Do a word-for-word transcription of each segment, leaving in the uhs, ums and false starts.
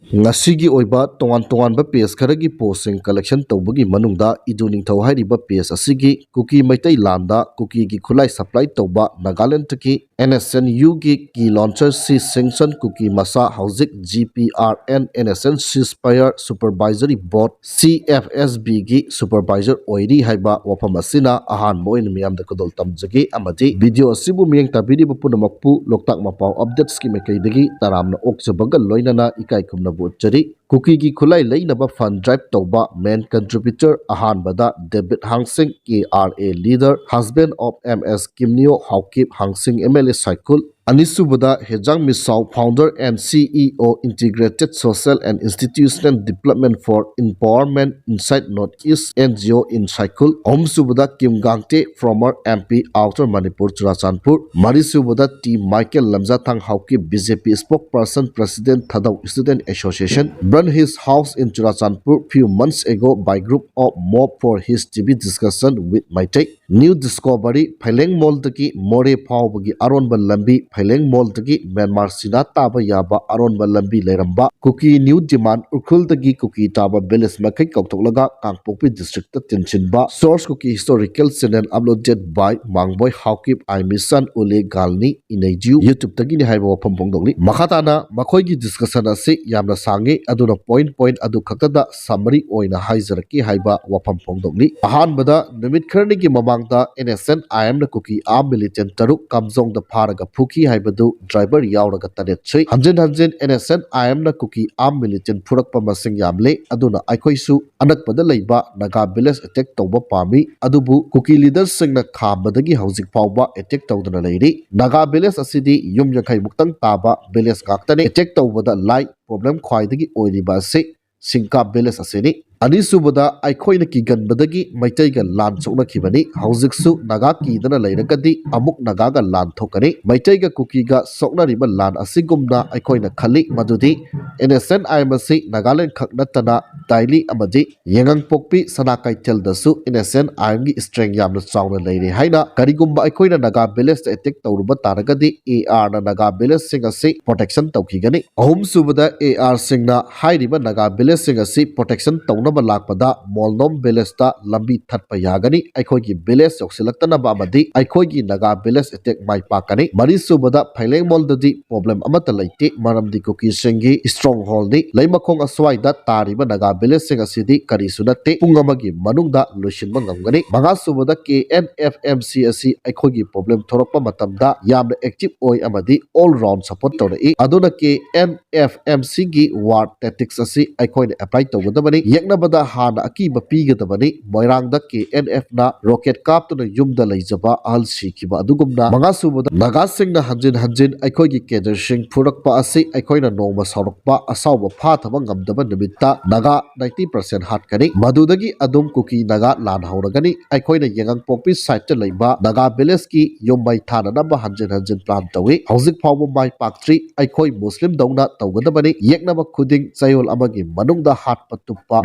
ꯉꯁꯤꯒꯤ ꯑꯣꯏꯕ ꯇꯣꯉꯥꯟ ꯇꯣꯉꯥꯟꯕ ꯄꯦꯖ ꯈꯔꯒꯤ ꯄꯣꯁꯁꯤꯡ ꯀꯂꯦꯛꯁꯟ ꯇꯧꯕꯒꯤ ꯃꯅꯨꯡꯗ ꯏꯗꯨ ꯅꯤꯡꯊꯧ ꯍꯥꯏꯔꯤꯕ ꯄꯦꯖ ꯑꯁꯤꯒꯤ ꯀꯨꯀꯤ ꯃꯩꯇꯩ ꯂꯥꯟꯗ ꯀꯨꯀꯤꯒꯤ ꯈꯨꯠꯂꯥꯏ ꯁꯄ꯭ꯂꯥꯏ ꯇꯧꯕ ꯅꯥꯒꯥꯂꯦꯟꯗꯒꯤ ꯑꯦꯟ ꯑꯦꯁ ꯑꯦꯟ ꯌꯨꯒꯤ ꯀꯤ ꯂꯣꯟꯆꯔ ꯁꯤ ꯁꯦꯡꯁꯟ ꯀꯨꯀꯤ ꯃꯁꯥ ꯍꯧꯖꯤꯛ G P R N N S N ceasefire supervisory board C F ꯑꯦꯁ ꯕꯤꯒꯤ ꯁꯨꯄꯔꯚꯥꯏꯖꯔ ꯑꯣꯏꯔꯤ ꯍꯥꯏꯕ ꯋꯥꯐꯝ ꯑꯁꯤꯅ ꯑꯍꯥꯟꯕ ꯑꯣꯏꯅ ꯃꯤꯌꯥꯝꯗ ꯈꯨꯗꯣꯜ ꯇꯝꯖꯒꯦ ꯑꯃꯗꯤ ꯚꯤꯗꯤꯑꯣ ꯑꯁꯤꯕꯨ ꯃꯤꯠꯌꯦꯡ ꯇꯥꯕꯤꯔꯤꯕ ꯄꯨꯝꯅꯃꯛꯄꯨ ꯂꯣꯛꯇꯥꯛ ꯃꯄꯥꯎ ꯑꯞꯗꯦꯠꯁꯀꯤ ꯃꯥꯏꯀꯩꯗꯒꯤ ꯇꯔꯥꯝꯅ ꯑꯣꯛꯆꯕꯒ ꯂꯣꯏꯅꯅ ꯏꯀꯥꯏ ꯈꯨꯝꯅꯕ ꯎꯠꯆꯔꯤ꯫ ꯀꯨꯀꯤꯒꯤ ꯈꯨꯠꯂꯥꯏ ꯂꯩꯅꯕ ꯐꯟ ꯗ꯭ꯔꯥꯏꯚ ꯇꯧꯕ ꯃꯦꯟ ꯀꯟꯇ꯭ꯔꯤꯕ꯭ꯌꯨꯇꯔ ꯑꯍꯥꯟꯕꯗ ꯗꯦꯕꯤꯠ Hangshing, K R A leader, husband of M S Kimneo Haokip Hangshing, M L A Saikhul, ꯑꯅꯤꯁꯨꯕꯗ ꯍꯦꯖꯥꯡ ꯃꯤꯁꯥꯎ, founder and C E O, Integrated Social and Institutional Development for Empowerment Inside North East, N G O in ꯁꯥꯏꯈꯨꯜ, ꯑꯍꯨꯝꯁꯨꯕꯗ ꯀꯤꯝ ꯒꯥꯡꯇꯦ, former M P, Outer Manipur, Churachandpur, ꯃꯔꯤꯁꯨꯕꯗ T Michael Lamjathang Haokip, B J P spokesperson, President, Thadou Student Association, burn his house in Churachandpur few months ago by group of mob for his T V discussion with Maitai. New Discovery, ꯐꯩꯂꯦꯡ ꯃꯣꯜꯗꯒꯤ ꯃꯣꯔꯦ ꯐꯥꯎꯕꯒꯤ ꯑꯔꯣꯟꯕ ꯂꯝꯕꯤ, ꯐꯩꯂꯦꯡ ꯃꯣꯜꯗꯒꯤ Myanmar ꯁꯤꯅꯥ ꯇꯥꯕ ꯌꯥꯕ ꯑꯔꯣꯟꯕ ꯂꯝꯕꯤ ꯂꯩꯔꯝꯕ, ꯀꯨꯀꯤ new ꯗꯤꯃꯥꯟ ꯎꯈ꯭ꯔꯨꯜꯗꯒꯤ ꯀꯨꯀꯤ ꯇꯥꯕ village ꯃꯈꯩ ꯀꯧꯊꯣꯛꯂꯒ ꯀꯥꯡꯄꯣꯛꯄꯤ ꯗꯤꯁꯇ꯭ꯔꯤꯛꯇ ꯇꯤꯟꯁꯤꯟꯕ꯫ Source, Kuki Historical Channel, uploaded by Mangboi Haokip, ꯑꯥꯏ ꯃꯤꯁꯟ ꯎꯂꯦ ꯒꯥꯜꯅꯤ ꯏꯅꯩꯖꯤꯌꯨ, YouTubeꯇꯒꯤꯅꯤ ꯍꯥꯏꯕ ꯋꯥꯐꯝ ꯐꯣꯡꯗꯣꯛꯂꯤ꯫ ꯃꯈꯥ ꯇꯥꯅ ꯃꯈꯣꯏꯒꯤ ꯗꯤꯁꯀꯁꯟ ꯑꯁꯤ ꯌꯥꯝꯅ ꯁꯥꯡꯉꯤ, ꯑꯗꯨꯅ ꯄꯣꯏꯟꯠ ꯄꯣꯏꯟꯠ ꯑꯗꯨ ꯈꯛꯇꯗ ꯁꯝꯃꯔꯤ ꯑꯣꯏꯅ ꯍꯥꯏꯖꯔꯛꯀꯦ ꯍꯥꯏꯕ ꯋꯥꯐꯝ ꯐꯣꯡꯗꯣꯛꯂꯤ꯫ ꯑꯍꯥꯟꯕꯗ, ꯅꯨꯃꯤꯠ ꯈꯔꯅꯤꯒꯤ ꯃꯃꯥꯡꯗ N S N I Mꯅ ꯀꯨꯀꯤ ꯑꯥꯔꯝ ꯃꯤꯂꯤꯇꯦꯟꯠ ꯇꯔꯨꯛ ꯀꯥꯝꯖꯣꯡꯗ ꯐꯥꯔꯒ ꯐꯨꯈꯤ ꯍꯥꯏꯕꯗꯨ ꯗ꯭ꯔꯥꯏꯚꯔ ꯌꯥꯎꯔꯒ ꯇꯔꯦꯠ ꯁꯨꯏ꯫ ꯍꯟꯖꯤꯟ ꯍꯟꯖꯤꯟ N S N I Mꯅ ꯀꯨꯀꯤ ꯑꯥꯔꯝ ꯃꯤꯂꯤꯇꯦꯟꯠ ꯐꯨꯔꯛꯄ ꯃꯁꯤꯡ ꯌꯥꯝꯂꯦ, ꯑꯗꯨꯅ ꯑꯩꯈꯣꯏꯁꯨ ꯑꯅꯛꯄꯗ ꯂꯩꯕ ꯅꯥꯒꯥ ꯚꯤꯂꯦꯖ ꯑꯦꯇꯦꯛ ꯇꯧꯕ ꯄꯥꯝꯃꯤ, ꯑꯗꯨꯕꯨ ꯀꯨꯀꯤ ꯂꯤꯗꯔꯁꯤꯡꯅ ꯈꯥꯝꯕꯗꯒꯤ ꯍꯧꯖꯤꯛ ꯐꯥꯎꯕ ꯑꯦꯇꯦꯛ ꯇꯧꯗꯨꯅ ꯂꯩꯔꯤ꯫ ꯅꯥꯒꯥ ꯚꯤꯂꯦꯖ ꯑꯁꯤꯗꯤ ꯌꯨꯝ ꯌꯥꯡꯈꯩ ꯃꯨꯛꯇꯪ ꯇꯥꯕ ꯚꯤꯂꯦꯖ ꯉꯥꯛꯇꯅꯤ꯫ ꯑꯦꯇꯦꯛ ꯇꯧꯕꯗ ꯂꯥꯏ, ꯄ꯭ꯔꯣꯕ꯭ꯂꯦꯝ ꯈ꯭ꯋꯥꯏꯗꯒꯤ ꯑꯣꯏꯔꯤꯕ ꯑꯁꯤ ꯁꯤꯡꯀꯥ ꯚꯤꯂꯦꯖ ꯑꯁꯤꯅꯤ꯫ ꯑꯅꯤꯁꯨꯕꯗ, ꯑꯩꯈꯣꯏꯅ ꯀꯤꯒꯟꯕꯗꯒꯤ ꯃꯩꯇꯩꯒ ꯂꯥꯟ ꯁꯣꯛꯅꯈꯤꯕꯅꯤ꯫ ꯍꯧꯖꯤꯛꯁꯨ ꯅꯥꯒꯥ ꯀꯤꯗꯅ ꯂꯩꯔꯒꯗꯤ ꯑꯃꯨꯛ ꯅꯥꯒꯥꯒ ꯂꯥꯟ ꯊꯣꯛꯀꯅꯤ꯫ ꯃꯩꯇꯩꯒ ꯀꯨꯀꯤꯒ ꯁꯣꯛꯅꯔꯤꯕ ꯂꯥꯟ ꯑꯁꯤꯒꯨꯝꯅ ꯑꯩꯈꯣꯏꯅ ꯈꯜꯂꯤ ꯃꯗꯨꯗꯤ N S N I M ꯑꯁꯤ ꯅꯥꯒꯥꯂꯦꯟ ꯈꯛ ꯅꯠꯇꯅ ꯗꯥꯏꯂꯤ ꯑꯃꯗꯤ ꯌꯥꯏꯉꯪꯄꯣꯛꯄꯤ ꯁꯅꯥ ꯀꯩꯊꯦꯜꯗꯁꯨ ꯏꯟ ꯑꯦꯁ ꯑꯦꯟ ꯑꯥꯏꯟꯒꯤ ꯁ꯭ꯇꯔꯦꯡ ꯌꯥꯝꯅ ꯆꯥꯎꯅ ꯂꯩꯔꯦ ꯍꯥꯏꯅ, ꯀꯔꯤꯒꯨꯝꯕ ꯑꯩꯈꯣꯏꯅ ꯅꯥꯒꯥ ꯚꯤꯂꯦꯖꯇ ꯑꯦꯇꯦꯛ ꯇꯧꯔꯨꯕ ꯇꯥꯔꯒꯗꯤ ꯑꯦ ꯑꯥꯔꯅ ꯅꯥꯒꯥ ꯚꯤꯂꯦꯖꯁꯤꯡ ꯑꯁꯤ ꯄ꯭ꯔꯣꯇꯦꯛꯁꯟ ꯇꯧꯈꯤꯒꯅꯤ꯫ ꯑꯍꯨꯝꯁꯨꯕꯗ, ꯑꯦ ꯑꯥꯔꯁꯤꯡꯅ ꯍꯥꯏꯔꯤꯕ ꯅꯥꯒꯥ ꯚꯤꯂꯦꯖꯁꯤꯡ ꯑꯁꯤ ꯄ꯭ꯔꯣꯇꯦꯛꯁꯟ ꯇꯧꯅꯕ ꯂꯥꯛꯄꯗ ꯃꯣꯜꯅꯣꯝ ꯚꯤꯂꯦꯖꯇ ꯂꯝꯕꯤ ꯊꯠꯄ ꯌꯥꯒꯅꯤ꯫ ꯑꯩꯈꯣꯏꯒꯤ ꯚꯤꯂꯦꯖ ꯌꯧꯁꯤꯜꯂꯛꯇꯅꯕ ꯑꯃꯗꯤ ꯑꯩꯈꯣꯏꯒꯤ ꯅꯥꯒꯥ ꯚꯤꯂꯦꯖ ꯑꯦꯇꯦꯛ ꯃꯥꯏ ꯄꯥꯛꯀꯅꯤ꯫ ꯃꯔꯤꯁꯨꯕꯗ, ꯐꯩꯂꯦꯡꯃꯣꯜꯗꯗꯤ ꯄ꯭ꯔꯣꯕ꯭ꯂꯦꯝ ꯑꯃꯠꯇ ꯂꯩꯇꯦ, ꯃꯔꯝꯗꯤ ꯀꯨꯀꯤꯁꯤꯡꯒꯤ ꯁ꯭ꯇꯔꯣꯡ ꯍꯣꯜꯅꯤ꯫ ꯂꯩꯃꯈꯣꯡ ꯑꯁ꯭ꯋꯥꯏꯗ ꯇꯥꯔꯤꯕ ꯅꯥꯒꯥ ꯚꯤꯂꯦꯖꯁꯤꯡ ꯑꯁꯤꯗꯤ ꯀꯔꯤꯁꯨ ꯅꯠꯇꯦ, ꯄꯨꯡ ꯑꯃꯒꯤ ꯃꯅꯨꯡꯗ ꯂꯣꯏꯁꯤꯟꯕ ꯉꯝꯒꯅꯤ꯫ ꯃꯉꯥꯁꯨꯕꯗ, ꯀꯦ ꯑꯦꯟ ꯑꯦꯐ ꯑꯦꯝ ꯁꯤ ꯑꯁꯤ ꯑꯩꯈꯣꯏꯒꯤ ꯄ꯭ꯔꯣꯕ꯭ꯂꯦꯝ ꯊꯣꯔꯛꯄ ꯃꯇꯝꯗ ꯌꯥꯝꯅ ꯑꯦꯛꯇꯤꯚ ꯑꯣꯏ ꯑꯃꯗꯤ ꯑꯣꯜ ꯔꯥꯎꯟ ꯁꯄꯣꯔꯠ ꯇꯧꯔꯛꯏ꯫ ꯑꯗꯨꯅ ꯀꯦ ꯑꯦꯟ ꯑꯦꯐ ꯑꯦꯝ ꯁꯤꯒꯤ ꯋꯥꯔ ꯇꯦꯛꯇꯤꯛꯁ ꯑꯁꯤ ꯑꯩꯈꯣꯏꯅ ꯑꯦꯄ꯭ꯂꯥꯏ ꯇꯧꯒꯗꯕꯅꯤ꯫ ꯌꯦꯛꯅꯕꯗ ꯍꯥꯟꯅ ꯑꯀꯤꯕ ꯄꯤꯒꯗꯕꯅꯤ꯫ ꯃꯣꯏꯔꯥꯡꯗ ꯀꯦ ꯑꯦꯟ ꯑꯦꯐꯅ ꯔꯣꯀꯦꯠ ꯀꯥꯞꯇꯨꯅ ꯌꯨꯝꯗ ꯂꯩꯖꯕ ꯑꯍꯜ ꯁꯤꯈꯤꯕ ꯑꯗꯨꯒꯨꯝꯅ, ꯃꯉꯥꯁꯨꯕꯗ, ꯅꯥꯒꯥꯁꯤꯡꯅ ꯍꯟꯖꯤꯟ ꯍꯟꯖꯤꯟ ꯑꯩꯈꯣꯏꯒꯤ ꯀꯦꯗꯔꯁꯤꯡ ꯐꯨꯔꯛꯄ ꯑꯁꯤ ꯑꯩꯈꯣꯏꯅ ꯅꯣꯡꯃ ꯁꯥꯎꯔꯛꯄ ꯑꯁꯥꯎꯕ ꯐꯥꯊꯕ ꯉꯝꯗꯕ ꯅꯨꯃꯤꯠꯇ ꯅꯥꯒꯥ ꯅꯥꯏꯟꯇꯤ ꯄꯥꯔꯁꯦꯟ ꯍꯥꯠꯀꯅꯤ꯫ ꯃꯗꯨꯗꯒꯤ ꯑꯗꯨꯝ ꯀꯨꯀꯤ ꯅꯥꯒꯥ ꯂꯥꯟ ꯍꯧꯔꯒꯅꯤ꯫ ꯑꯩꯈꯣꯏꯅ ꯌꯥꯏꯉꯪꯄꯣꯛꯄꯤ ꯁꯥꯏꯠꯇ ꯂꯩꯕ ꯅꯥꯒꯥ ꯚꯤꯂꯦꯖꯀꯤ ꯌꯨꯝ ꯃꯩ ꯊꯥꯅꯅꯕ ꯍꯟꯖꯤꯟ ꯍꯟꯖꯤꯟ ꯄ꯭ꯂꯥꯟ ꯇꯧꯏ꯫ ꯍꯧꯖꯤꯛ ꯐꯥꯎꯕ ꯃꯥꯏ ꯄꯥꯛꯇ꯭ꯔꯤ꯫ ꯑꯩꯈꯣꯏ ꯃꯨꯁꯂꯤꯝꯗꯧꯅ ꯇꯧꯒꯗꯕꯅꯤ꯫ ꯌꯦꯛꯅꯕ ꯈꯨꯗꯤꯡ ꯆꯌꯣꯜ ꯑꯃꯒꯤ ꯃꯅꯨꯡꯗ ꯍꯥꯠꯄ ꯇꯨꯞꯄ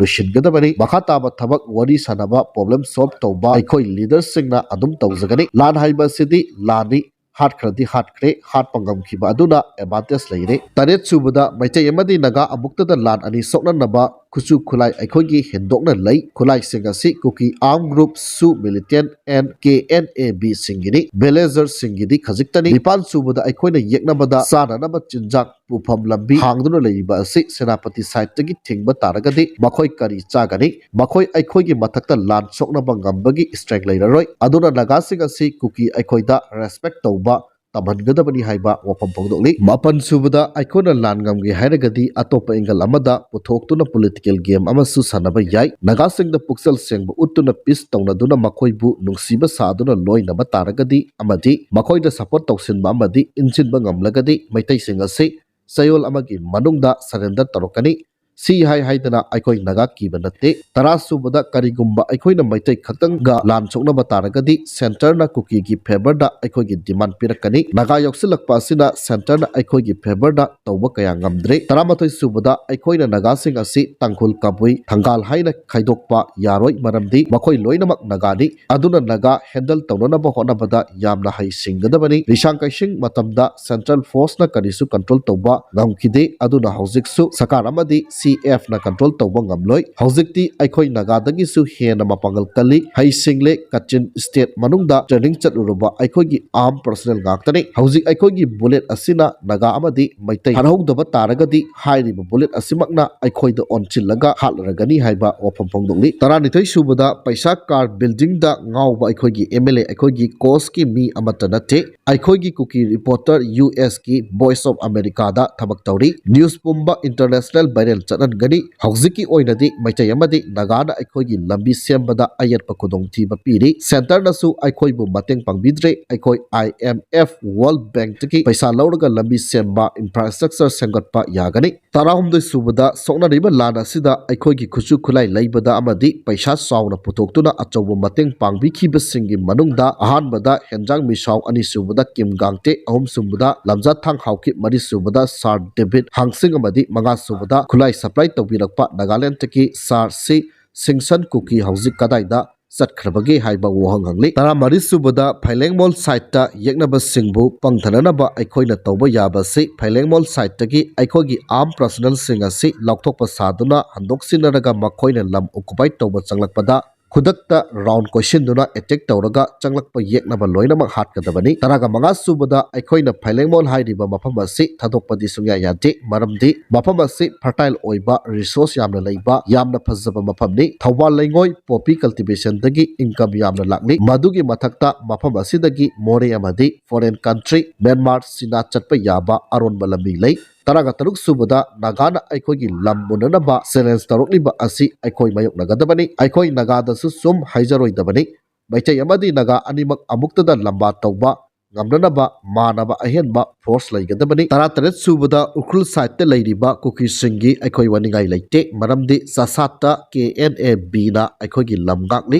ꯂꯣꯏꯁꯤꯟꯒꯗꯕꯅꯤ꯫ ꯃꯈꯥ ꯇꯥꯕ ꯊꯕꯛ ꯋꯥꯔꯤ ꯁꯥꯅꯕ, ꯄ꯭ꯔꯣꯕ꯭ꯂꯦꯝ ꯁꯣꯜꯕ ꯇꯧꯕ ꯑꯩꯈꯣꯏ ꯂꯤꯗꯔꯁꯤꯡꯅ ꯑꯗꯨꯝ ꯇꯧꯖꯒꯅꯤ꯫ ꯂꯥꯟ ꯍꯥꯏꯕ ꯑꯁꯤꯗꯤ ꯂꯥꯟꯅꯤ꯫ ꯍꯥꯠꯈ꯭ꯔꯗꯤ ꯍꯥꯠꯈ꯭ꯔꯦ, ꯍꯥꯠꯄ ꯉꯝꯈꯤꯕ ꯑꯗꯨꯅ ꯑꯦꯗꯚꯥꯟꯇꯦꯖ ꯂꯩꯔꯦ꯫ ꯇꯔꯦꯠ ꯁꯨꯕꯗ, ꯃꯩꯇꯩ ꯑꯃꯗꯤ ꯅꯥꯒꯥ ꯑꯃꯨꯛꯇꯗ ꯂꯥꯟ ꯑꯅꯤ ꯁꯣꯛꯅꯅꯕ ꯈꯨꯠꯁꯨ ꯈꯨꯠꯂꯥꯏ ꯑꯩꯈꯣꯏꯒꯤ ꯍꯦꯟꯗꯣꯛꯅ ꯂꯩ꯫ ꯈꯨꯠꯂꯥꯏꯁꯤꯡ ꯑꯁꯤ ꯀꯨꯀꯤ ꯑꯥꯔꯝ ꯒ꯭ꯔꯨꯞ, ꯁꯨ militant N K N A B ꯁꯤꯡꯒꯤꯅꯤ, ꯚꯤꯂꯦꯖꯔꯁꯤꯡꯒꯤꯗꯤ ꯈꯖꯤꯛꯇꯅꯤ꯫ ꯅꯤꯄꯥꯟ ꯁꯨꯕꯗ, ꯑꯩꯈꯣꯏꯅ ꯌꯦꯛꯅꯕꯗ ꯆꯥꯅꯅꯕ ꯆꯤꯟꯖꯥꯛ ꯄꯨꯐꯝ ꯂꯝꯕꯤ ꯍꯥꯡꯗꯨꯅ ꯂꯩꯔꯤꯕ ꯑꯁꯤ ꯁꯦꯅꯥꯄꯇꯤ ꯁꯥꯏꯠꯇꯒꯤ ꯊꯤꯡꯕ ꯇꯥꯔꯒꯗꯤ ꯃꯈꯣꯏ ꯀꯔꯤ ꯆꯥꯒꯅꯤ? ꯃꯈꯣꯏ ꯑꯩꯈꯣꯏꯒꯤ ꯃꯊꯛꯇ ꯂꯥꯟ ꯁꯣꯛꯅꯕ ꯉꯝꯕꯒꯤ ꯁ꯭ꯇꯔꯦꯡ ꯂꯩꯔꯔꯣꯏ꯫ ꯑꯗꯨꯅ ꯅꯥꯒꯥꯁꯤꯡ ꯑꯁꯤ ꯀꯨꯀꯤ ꯑꯩꯈꯣꯏꯗ ꯔꯦꯁꯄꯦꯛ ꯇꯧꯕ ꯇꯝꯍꯟꯒꯗꯕꯅꯤ ꯍꯥꯏꯕ ꯋꯥꯐꯝ ꯐꯣꯡꯗꯣꯛꯂꯤ꯫ ꯃꯥꯄꯟ ꯁꯨꯕꯗ, ꯑꯩꯈꯣꯏꯅ ꯂꯥꯟ ꯉꯝꯒꯦ ꯍꯥꯏꯔꯒꯗꯤ ꯑꯇꯣꯞꯄ ꯑꯦꯡꯒꯜ ꯑꯃꯗ ꯄꯨꯊꯣꯛꯇꯨꯅ ꯄꯣꯂꯤꯇꯤꯀꯦꯜ ꯒꯦꯝ ꯑꯃꯁꯨ ꯁꯥꯟꯅꯕ ꯌꯥꯏ꯫ ꯅꯥꯒꯥꯁꯤꯡꯗ ꯄꯨꯛꯆꯦꯜ ꯁꯦꯡꯕ ꯎꯠꯇꯨꯅ ꯄꯤꯁ ꯇꯧꯅꯗꯨꯅ ꯃꯈꯣꯏꯕꯨ ꯅꯨꯡꯁꯤꯕ ꯁꯥꯗꯨꯅ ꯂꯣꯏꯅꯕ ꯇꯥꯔꯒꯗꯤ ꯑꯃꯗꯤ ꯃꯈꯣꯏꯗ ꯁꯄꯣꯔꯠ ꯇꯧꯁꯤꯟꯕ ꯑꯃꯗꯤ ꯏꯟꯁꯤꯟꯕ ꯉꯝꯂꯒꯗꯤ ꯃꯩꯇꯩꯁꯤꯡ ꯑꯁꯤ ꯆꯌꯣꯜ ꯑꯃꯒꯤ ꯃꯅꯨꯡꯗ ꯁꯔꯦꯟꯗꯔ ꯇꯧꯔꯛꯀꯅꯤ꯫ ꯁꯤ ꯍꯥꯏ ꯍꯥꯏꯗꯅ ꯑꯩꯈꯣꯏ ꯅꯥꯒꯥ ꯀꯤꯕ ꯅꯠꯇꯦ꯫ ꯇꯔꯥ ꯁꯨꯕꯗ, ꯀꯔꯤꯒꯨꯝꯕ ꯑꯩꯈꯣꯏꯅ ꯃꯩꯇꯩ ꯈꯛꯇꯪꯒ ꯂꯥꯟ ꯁꯣꯛꯅꯕ ꯇꯥꯔꯒꯗꯤ centreꯅ ꯀꯨꯀꯤꯒꯤ favourꯗ ꯑꯩꯈꯣꯏꯒꯤ demand ꯄꯤꯔꯛꯀꯅꯤ꯫ ꯅꯥꯒꯥ ꯌꯥꯎꯁꯤꯜꯂꯛꯄ ꯑꯁꯤꯅ centreꯅ ꯑꯩꯈꯣꯏꯒꯤ favourꯗ ꯇꯧꯕ ꯀꯌꯥ ꯉꯝꯗ꯭ꯔꯦ꯫ ꯇꯔꯥꯃꯥꯊꯣꯏ ꯁꯨꯕꯗ, ꯑꯩꯈꯣꯏꯅ ꯅꯥꯒꯥꯁꯤꯡ ꯑꯁꯤ ꯇꯥꯡꯈꯨꯜ, ꯀꯕꯨꯏ, ꯊꯪꯒꯥꯜ ꯍꯥꯏꯅ ꯈꯥꯏꯗꯣꯛꯄ ꯌꯥꯔꯣꯏ, ꯃꯔꯝꯗꯤ ꯃꯈꯣꯏ ꯂꯣꯏꯅꯃꯛ ꯅꯥꯒꯥꯅꯤ꯫ ꯑꯗꯨꯅ ꯅꯥꯒꯥ handle ꯇꯧꯅꯅꯕ ꯍꯣꯠꯅꯕꯗ ꯌꯥꯝꯅ ꯍꯩꯁꯤꯡꯒꯗꯕꯅꯤ꯫ ꯂꯤꯁꯥꯡ ꯀꯩꯁꯤꯡ ꯃꯇꯝꯗ central forceꯅ ꯀꯔꯤꯁꯨ control ꯇꯧꯕ ꯉꯝꯈꯤꯗꯦ꯫ ꯑꯗꯨꯅ ꯍꯧꯖꯤꯛꯁꯨ ꯁꯔꯀꯥꯔ ꯑꯃꯗꯤ CFꯅ control ꯇꯧꯕ ꯉꯝꯂꯣꯏ꯫ ꯍꯧꯖꯤꯛꯇꯤ ꯑꯩꯈꯣꯏ ꯅꯥꯒꯥꯗꯒꯤꯁꯨ ꯍꯦꯟꯅ ꯃꯄꯥꯡꯒꯜ ꯀꯜꯂꯤ, ꯍꯩꯁꯤꯡꯂꯦ꯫ Kachin state ꯃꯅꯨꯡꯗ training ꯆꯠꯂꯨꯔꯕ ꯑꯩꯈꯣꯏꯒꯤ arm personnel ꯉꯥꯛꯇꯅꯤ꯫ ꯍꯧꯖꯤꯛ ꯑꯩꯈꯣꯏꯒꯤ bullet ꯑꯁꯤꯅ ꯅꯥꯒꯥ ꯑꯃꯗꯤ ꯃꯩꯇꯩ ꯍꯥꯠꯍꯧꯗꯕ ꯇꯥꯔꯒꯗꯤ, ꯍꯥꯏꯔꯤꯕ bullet ꯑꯁꯤꯃꯛꯅ ꯑꯩꯈꯣꯏꯗ ꯑꯣꯟꯁꯤꯜꯂꯒ ꯍꯥꯠꯂꯔꯒꯅꯤ ꯍꯥꯏꯕ ꯋꯥꯐꯝ ꯐꯣꯡꯗꯣꯛꯂꯤ꯫ ꯇꯔꯥꯅꯤꯊꯣꯏ ꯁꯨꯕꯗ, ꯄꯩꯁꯥ car buildingꯗ ꯉꯥꯎꯕ ꯑꯩꯈꯣꯏꯒꯤ MLA ꯑꯩꯈꯣꯏꯒꯤ causeꯀꯤ ꯃꯤ ꯑꯃꯠꯇ ꯅꯠꯇꯦ꯫ ꯑꯩꯈꯣꯏꯒꯤ ꯀꯨꯀꯤ reporter USꯀꯤ Voice of Americaꯗ ꯊꯕꯛ ꯇꯧꯔꯤ꯫ News ꯄꯨꯝꯕ international viral ꯆꯠꯍꯟꯒꯅꯤ꯫ ꯍꯧꯖꯤꯛꯀꯤ ꯑꯣꯏꯅꯗꯤ ꯃꯩꯇꯩ ꯑꯃꯗꯤ ꯅꯥꯒꯥꯅ ꯑꯩꯈꯣꯏꯒꯤ ꯂꯝꯕꯤ ꯁꯦꯝꯕꯗ ꯑꯌꯦꯠꯄ ꯈꯨꯗꯣꯡꯊꯤꯕ ꯄꯤꯔꯤ꯫ Centreꯅꯁꯨ ꯑꯩꯈꯣꯏꯕꯨ ꯃꯇꯦꯡ ꯄꯥꯡꯕꯤꯗ꯭ꯔꯦ꯫ ꯑꯩꯈꯣꯏ IMF, World Bankꯇꯒꯤ ꯄꯩꯁꯥ ꯂꯧꯔꯒ ꯂꯝꯕꯤ ꯁꯦꯝꯕ, infrastructure ꯁꯦꯝꯒꯠꯄ ꯌꯥꯒꯅꯤ꯫ ꯇꯔꯥꯍꯨꯝꯗꯣꯏ ꯁꯨꯕꯗ, ꯁꯣꯛꯅꯔꯤꯕ ꯂꯥꯟ ꯑꯁꯤꯗ ꯑꯩꯈꯣꯏꯒꯤ ꯈꯨꯠꯁꯨ ꯈꯨꯠꯂꯥꯏ ꯂꯩꯕꯗ ꯑꯃꯗꯤ ꯄꯩꯁꯥ ꯆꯥꯎꯅ ꯄꯨꯊꯣꯛꯇꯨꯅ ꯑꯆꯧꯕ ꯃꯇꯦꯡ ꯄꯥꯡꯕꯤꯈꯤꯕꯁꯤꯡꯒꯤ ꯃꯅꯨꯡꯗ ꯑꯍꯥꯟꯕꯗ ꯍꯦꯟꯖꯥꯡ ꯃꯤꯁꯥꯎ, ꯑꯅꯤꯁꯨꯕꯗ ꯀꯤꯝ ꯒꯥꯡꯇꯦ, ꯑꯍꯨꯝꯁꯨꯕꯗ ꯂꯝꯖꯥ ꯊꯥꯡ ꯍꯥꯎꯀꯤꯞ, ꯃꯔꯤꯁꯨꯕꯗ Sir David ꯍꯥꯡꯁꯤꯡ ꯑꯃꯗꯤ ꯃꯉꯥꯁꯨꯕꯗ ꯈꯨꯠꯂꯥꯏ supply ꯇꯧꯕꯤꯔꯛꯄ ꯅꯥꯒꯥꯂꯦꯟꯗꯒꯤ Sir ꯁꯤ ꯁꯤꯡꯁꯟ ꯀꯨꯀꯤ ꯍꯧꯖꯤꯛ ꯀꯗꯥꯏꯗ ꯆꯠꯈ꯭ꯔꯕꯒꯦ ꯍꯥꯏꯕ ꯋꯥꯍꯪ ꯍꯪꯂꯤ꯫ ꯇꯔꯥꯃꯔꯤ ꯁꯨꯕꯗ, ꯐꯩꯂꯦꯡꯃꯣꯜ sideꯇ ꯌꯦꯛꯅꯕꯁꯤꯡꯕꯨ ꯄꯪꯊꯅꯅꯕ ꯑꯩꯈꯣꯏꯅ ꯇꯧꯕ ꯌꯥꯕꯁꯤ ꯐꯩꯂꯦꯡꯃꯣꯜ sideꯇꯒꯤ ꯑꯩꯈꯣꯏꯒꯤ arm personnelꯁꯤꯡ ꯑꯁꯤ ꯂꯧꯊꯣꯛꯄ ꯁꯥꯗꯨꯅ ꯍꯟꯗꯣꯛꯁꯤꯟꯅꯔꯒ ꯃꯈꯣꯏꯅ ꯂꯝ occupy ꯇꯧꯕ ꯆꯪꯂꯛꯄꯗ ꯈꯨꯗꯛꯇ round ꯀꯣꯏꯁꯤꯟꯗꯨꯅ attack ꯇꯧꯔꯒ ꯆꯪꯂꯛꯄ ꯌꯦꯛꯅꯕ ꯂꯣꯏꯅꯃꯛ ꯍꯥꯠꯀꯗꯕꯅꯤ꯫ ꯇꯔꯥꯒ ꯃꯉꯥ ꯁꯨꯕꯗ, ꯑꯩꯈꯣꯏꯅ ꯐꯩꯂꯦꯡꯃꯣꯜ ꯍꯥꯏꯔꯤꯕ ꯃꯐꯝ ꯑꯁꯤ ꯊꯥꯗꯣꯛꯄꯗꯤ ꯁꯨꯡꯌꯥ ꯌꯥꯗꯦ, ꯃꯔꯝꯗꯤ ꯃꯐꯝ ꯑꯁꯤ fertile ꯑꯣꯏꯕ, resource ꯌꯥꯝꯅ ꯂꯩꯕ, ꯌꯥꯝꯅ ꯐꯖꯕ ꯃꯐꯝꯅꯤ꯫ ꯊꯧꯕꯥꯜ ꯂꯩꯉꯣꯏ poppy cultivationꯗꯒꯤ income ꯌꯥꯝꯅ ꯂꯥꯛꯂꯤ꯫ ꯃꯗꯨꯒꯤ ꯃꯊꯛꯇ ꯃꯐꯝ ꯑꯁꯤꯗꯒꯤ ꯃꯣꯔꯦ ꯑꯃꯗꯤ foreign country ꯃ꯭ꯌꯥꯟꯃꯥꯔ, ꯆꯤꯅꯥ ꯆꯠꯄ ꯌꯥꯕ ꯑꯔꯣꯟꯕ ꯂꯝꯕꯤ ꯂꯩ꯫ ꯇꯔꯥꯒ ꯇꯔꯨꯛ ꯁꯨꯕꯗ, ꯅꯥꯒꯥꯅ ꯑꯩꯈꯣꯏꯒꯤ ꯂꯝ ꯃꯨꯟꯅꯅꯕ challenge ꯇꯧꯔꯛꯂꯤꯕ ꯑꯁꯤ ꯑꯩꯈꯣꯏ ꯃꯥꯌꯣꯛꯅꯒꯗꯕꯅꯤ꯫ ꯑꯩꯈꯣꯏ ꯅꯥꯒꯥꯗꯁꯨ ꯁꯨꯝ ꯍꯥꯏꯖꯔꯣꯏꯗꯕꯅꯤ꯫ ꯃꯩꯇꯩ ꯑꯃꯗꯤ ꯅꯥꯒꯥ ꯑꯅꯤꯃꯛ ꯑꯃꯨꯛꯇꯗ ꯂꯝꯕꯥ ꯇꯧꯕ ꯉꯝꯅꯅꯕ ꯃꯥꯟꯅꯕ ꯑꯍꯦꯟꯕ ꯐꯣꯔꯁ ꯂꯩꯒꯗꯕꯅꯤ꯫ ꯇꯔꯥꯇꯔꯦꯠ ꯁꯨꯕꯗ ꯎꯈ꯭ꯔꯨꯜ ꯁꯥꯏꯠꯇ ꯂꯩꯔꯤꯕ ꯀꯨꯀꯤꯁꯤꯡꯒꯤ ꯑꯩꯈꯣꯏ ꯋꯥꯅꯤꯡꯉꯥꯏ ꯂꯩꯇꯦ, ꯃꯔꯝꯗꯤ ꯆꯥꯁꯥꯠꯇ ꯀꯦ ꯑꯦꯟ ꯑꯦ ꯕꯤꯅ ꯑꯩꯈꯣꯏꯒꯤ ꯂꯝ ꯉꯥꯛꯂꯤ꯫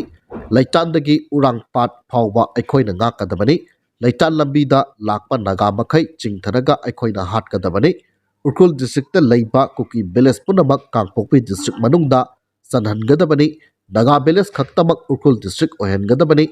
ꯂꯩꯇꯥꯟꯗꯒꯤ ꯎꯔꯥꯡꯄꯥꯠ ꯐꯥꯎꯕ ꯑꯩꯈꯣꯏꯅ ꯉꯥꯛꯀꯗꯕꯅꯤ꯫ ꯂꯩꯇꯥꯟ ꯂꯝꯕꯤꯗ ꯂꯥꯛꯄ ꯅꯥꯒꯥ ꯃꯈꯩ ꯆꯤꯡꯊꯔꯒ ꯑꯩꯈꯣꯏꯅ ꯍꯥꯠꯀꯗꯕꯅꯤ꯫ ꯎꯈ꯭ꯔꯨꯜ ꯗꯤꯁꯇ꯭ꯔꯤꯛꯇ ꯂꯩꯕ ꯀꯨꯀꯤ ꯚꯤꯂꯦꯖ ꯄꯨꯝꯅꯃꯛ ꯀꯥꯡꯄꯣꯛꯄꯤ ꯗꯤꯁꯇ꯭ꯔꯤꯛ ꯃꯅꯨꯡꯗ ꯆꯟꯍꯟꯒꯗꯕꯅꯤ꯫ ꯅꯥꯒꯥ ꯚꯤꯂꯦꯖ ꯈꯛꯇꯃꯛ ꯎꯈ꯭ꯔꯨꯜ ꯗꯤꯁꯇ꯭ꯔꯤꯛ ꯑꯣꯏꯍꯟꯒꯗꯕꯅꯤ꯫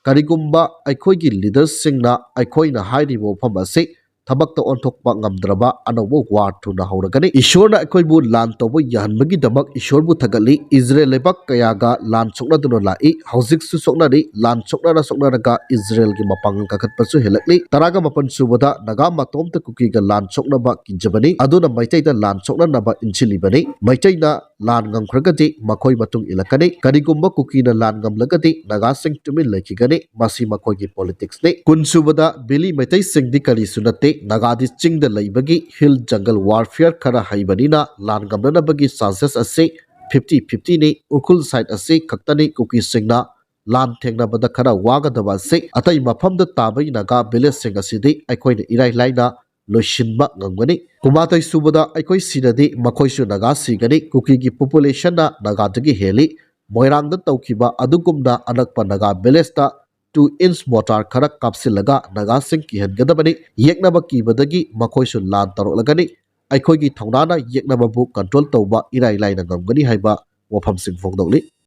ꯀꯔꯤꯒꯨꯝꯕ ꯑꯩꯈꯣꯏꯒꯤ ꯂꯤꯗꯔꯁꯤꯡꯅ ꯑꯩꯈꯣꯏꯅ ꯍꯥꯏꯔꯤꯕ ꯋꯥꯐꯝ ꯑꯁꯤ ꯊꯕꯛꯇ ꯑꯣꯟꯊꯣꯛꯄ ꯉꯝꯗ꯭ꯔꯕ ꯑꯅꯧꯕ ꯋꯥꯔ ꯊꯨꯅ ꯍꯧꯔꯒꯅꯤ꯫ ꯏꯁꯣꯔꯅ ꯑꯩꯈꯣꯏꯕꯨ ꯂꯥꯟ ꯇꯧꯕ ꯌꯥꯍꯟꯕꯒꯤꯗꯃꯛ ꯏꯁꯣꯔꯕꯨ ꯊꯥꯒꯠꯂꯤ꯫ ꯏꯖꯔꯦꯜ ꯂꯩꯕꯥꯛ ꯀꯌꯥꯒ ꯂꯥꯟ ꯁꯣꯛꯅꯗꯨꯅ ꯂꯥꯛꯏ, ꯍꯧꯖꯤꯛꯁꯨ ꯁꯣꯛꯅꯔꯤ꯫ ꯂꯥꯟ ꯁꯣꯛꯅꯔ ꯁꯣꯛꯅꯔꯒ ꯏꯖꯔꯦꯜꯒꯤ ꯃꯄꯥꯡꯒꯜ ꯀꯥꯈꯠꯄꯁꯨ ꯍꯦꯜꯂꯛꯂꯤ꯫ ꯇꯔꯥꯒ ꯃꯥꯄꯟ ꯁꯨꯕꯗ ꯅꯥꯒꯥ ꯃꯇꯣꯝꯇ ꯀꯨꯀꯤꯒ ꯂꯥꯟ ꯁꯣꯛꯅꯕ ꯀꯤꯖꯕꯅꯤ, ꯑꯗꯨꯅ ꯃꯩꯇꯩꯗ ꯂꯥꯟ ꯁꯣꯛꯅꯅꯕ ꯏꯟꯁꯤꯜꯂꯤꯕꯅꯤ꯫ ꯃꯩꯇꯩꯅ ꯂꯥꯟ ꯉꯝꯈ꯭ꯔꯒꯗꯤ ꯃꯈꯣꯏ ꯃꯇꯨꯡ ꯏꯜꯂꯛꯀꯅꯤ꯫ ꯀꯔꯤꯒꯨꯝꯕ ꯀꯨꯀꯤꯅ ꯂꯥꯟ ꯉꯝꯂꯒꯗꯤ ꯅꯥꯒꯥꯁꯤꯡ ꯇꯨꯃꯤꯟ ꯂꯩꯈꯤꯒꯅꯤ꯫ ꯃꯁꯤ ꯃꯈꯣꯏꯒꯤ ꯄꯣꯂꯤꯇꯤꯛꯁꯅꯤ꯫ ꯀꯨꯟ ꯁꯨꯕꯗ ꯕꯦꯂꯤ ꯃꯩꯇꯩꯁꯤꯡꯗꯤ ꯀꯔꯤꯁꯨ ꯅꯠꯇꯦ꯫ ꯅꯥꯒꯥꯗꯤ ꯆꯤꯡꯗ ꯂꯩꯕꯒꯤ ꯍꯤꯜ ꯖꯪꯒꯜ ꯋꯥꯔꯐꯤꯌꯔ ꯈꯔ ꯍꯩꯕꯅꯤꯅ ꯂꯥꯟ ꯉꯝꯅꯅꯕꯒꯤ ꯆꯥꯟꯁꯦꯁ ꯑꯁꯤ ꯐꯤꯐꯇꯤ ꯐꯤꯐꯇꯤꯅꯤ꯫ ꯎꯈ꯭ꯔꯨꯜ ꯁꯥꯏꯠ ꯑꯁꯤ ꯈꯛꯇꯅꯤ ꯀꯨꯀꯤꯁꯤꯡꯅ ꯂꯥꯟ ꯊꯦꯡꯅꯕꯗ ꯈꯔ ꯋꯥꯒꯗꯕ ꯑꯁꯤ꯫ ꯑꯇꯩ ꯃꯐꯝꯗ ꯇꯥꯕ ꯅꯥꯒꯥ ꯚꯤꯂꯦꯖꯁꯤꯡ ꯑꯁꯤꯗꯤ ꯑꯩꯈꯣꯏꯅ ꯏꯔꯥꯏ ꯂꯥꯏꯅ ꯂꯣꯏꯁꯤꯟꯕ ꯉꯝꯒꯅꯤ꯫ ꯀꯨꯟꯃꯥꯊꯣꯏ ꯁꯨꯕꯗ ꯑꯩꯈꯣꯏ ꯁꯤꯔꯗꯤ ꯃꯈꯣꯏꯁꯨ ꯅꯥꯒꯥ ꯁꯤꯒꯅꯤ꯫ ꯀꯨꯀꯤꯒꯤ ꯄꯣꯄꯨꯂꯦꯁꯟꯅ ꯅꯥꯒꯥꯗꯒꯤ ꯍꯦꯜꯂꯤ꯫ ꯃꯣꯏꯔꯥꯡꯗ ꯇꯧꯈꯤꯕ ꯑꯗꯨꯒꯨꯝꯅ ꯑꯅꯛꯄ ꯅꯥꯒꯥ ꯚꯤꯂꯦꯖꯇ ꯇꯨ ꯏꯟꯁ ꯃꯣꯔꯇꯥꯔ ꯈꯔ ꯀꯥꯞꯁꯤꯜꯂꯒ ꯅꯥꯒꯥꯁꯤꯡ ꯀꯤꯍꯟꯒꯗꯕꯅꯤ꯫ ꯌꯦꯛꯅꯕ ꯀꯤꯕꯗꯒꯤ ꯃꯈꯣꯏꯁꯨ ꯂꯥꯟ ꯇꯧꯔꯛꯂꯒꯅꯤ꯫ ꯑꯩꯈꯣꯏꯒꯤ ꯊꯧꯅꯥꯅ ꯌꯦꯛꯅꯕꯕꯨ ꯀꯟꯇ꯭ꯔꯣꯜ ꯇꯧꯕ ꯏꯔꯥꯏ ꯂꯥꯏꯅ ꯉꯝꯒꯅꯤ ꯍꯥꯏꯕ ꯋꯥꯐꯝꯁꯤꯡ ꯐꯣꯡꯗꯣꯛꯂꯤ꯫